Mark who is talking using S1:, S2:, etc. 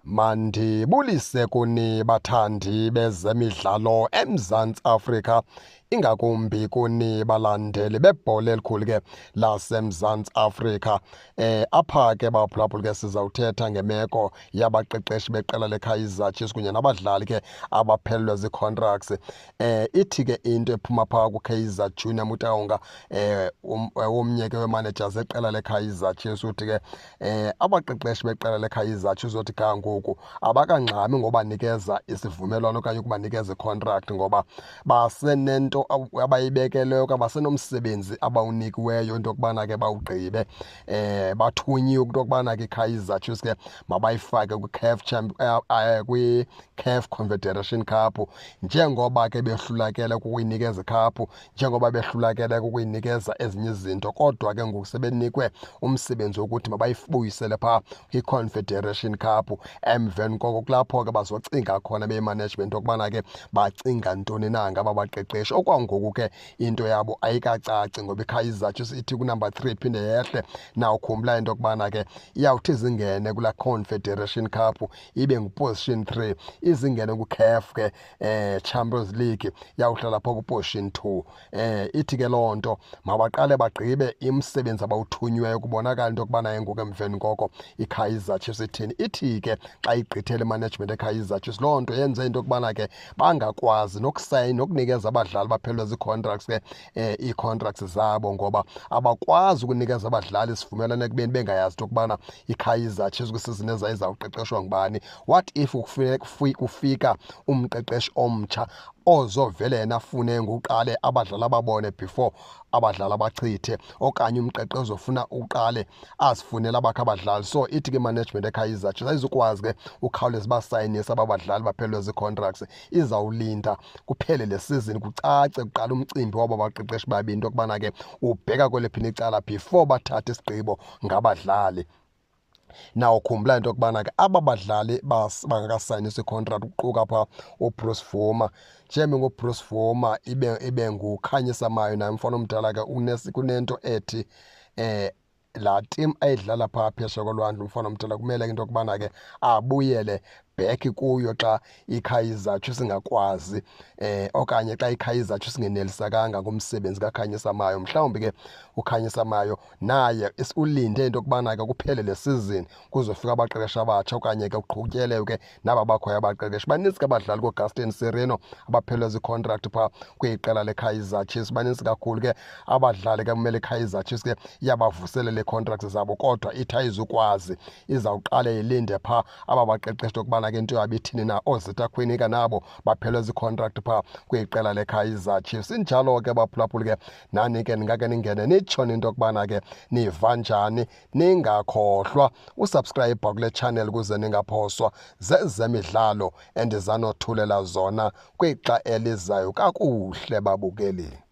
S1: Mandibulise kuni bathandi bezemidlalo eMzantsi Afrika, ingakumbi kuni balandeli bebhola elikhulu ke laseMzantsi Afrika. Apha ke baphulaphuli ke sizawuthetha ngemeko yabaqeqeshi beqela leKaizer Chiefs kunye nabadlali ke abaphelelwe zii-contracts. Ithi ke into ephuma phaa kuKaizer Junior Motaung, womnye ke wee-managers zeqela leKaizer Chiefs, uthi ke abaqeqeshi beqela leKaizer Chiefs othi ga ngoku abakangxami ngobanikeza isivumelwano okanye ukubanikeza i-contract, ngoba basenento abayibekeleyo okanye basenomsebenzi abawunikiweyo into yokubana ke bawugqibe. Bathunyiwe into yokubana ke iKaizer Chiefs ke mabayifake kwi-CAF Champ, kwi-CAF Confederation Cup, njengoba ke behlulakele kukuyinikeza icup, njengoba behlulakele kukuyinikeza ezinye izinto, kodwa ke ngoku sebenikwe umsebenzi wokuthi mabayibuyisele phaa kwi-Confederation Cup. Emveni koko kulapho ke bazocinga khona beyi-management okubana ke bacinga ntoni na ngaba baqeqeshi. Okwangoku ke into yabo ayikacaci, ngoba iKaizer Chiefs ithi kunumber 3 iphinde yehle. Nawukhumbula into yokubana ke iyawuthi zingene kulaa Confederation Cup ibe nguposition 3, izingene kwi-CAF ke Champions League yawuhlala phaa kuposition 2. Ithi ke loo nto mabaqale bagqibe umsebenzi abawuthunyiweyo, kubonakala into yokubana ngoku emveni koko iKaizer Chiefs ithini. Ithi ke xa igqithele imanagement eKaizer Chiefs, loo nto yenze into yokubana ke bangakwazi nokusayina nokunikeza abadlali baphelelwe zii-contracts ke ii-contracts zabo, ngoba abakwazi ukunikeza abadlali isivumelwano ekubeni bengayazi into yokubana iKaizer Chiefs kwisizini ezayo izawuqeqeshwa ngubani. What if kufika umqeqeshi omtsha ozovele yena afune nguqale abadlali ababone before abadlali abachithe, okanye umqeqeshi ozofuna uqale azifunele abakhe abadlali? So ithi ke management eKaizer Chiefs ayizukwazi ke ukhawuleza basayinise aba badlali baphelelwe zii-contracts, izawulinda kuphele le season, kucace kuqala umcimbi wabo baqeqeshi babini into yokubana ke ubheka kweliphi icala before bathathe isigqibo ngabadlali. Nawukhumbula into yokubana ke aba badlali bangakasayinisi icontract, kuquka phaa uBruce Bvuma, njengoba nguBruce Bvuma ibe nguKhanyisa Mayo naye umfana omdala ke kunento ethi laa team ayidlala phaa phesheya kolwandle, umfana omdala kumele into yokubana ke abuyele back kuyo xa iKaizer Chiefs ingakwazi okanye xa iKaizer Chiefs ingenelisekanga ngumsebenzi kaKhanyisa Mayo. Mhlawumbi ke uKhanyisa Mayo naye ulinde into yokubana ke kuphele le season kuzofika abaqeqeshi abatsha, okanye ke kuqhutyelwe ke naba bakhoyo abaqeqeshi. Banintsi ke abadlali kooGaston Sirino abaphelelwe ziicontract phaa kwiqela leKaizer Chiefs, banintsi kakhulu ke abadlali ke kumele iKaizer Chiefs ke iyabavuselela ii-contracts zabo, kodwa ithi ayizukwazi, izawuqale ilinde phaa aba baqeqeshi into yokubana ke into yabo ithini na. OoZitha Kwinika nabo baphelelwe ziicontract phaa kwiqela leKaizer Chiefs. Injalo ke baphulaphuli ke, nani ke ningake ningene nitsho into yokubana ke niva njani. Ningakhohlwa usubscribe kule channel ukuze ningaphoswa zezemidlalo endizanothulela zona kwixa elizayo. Kakuhle babukeli.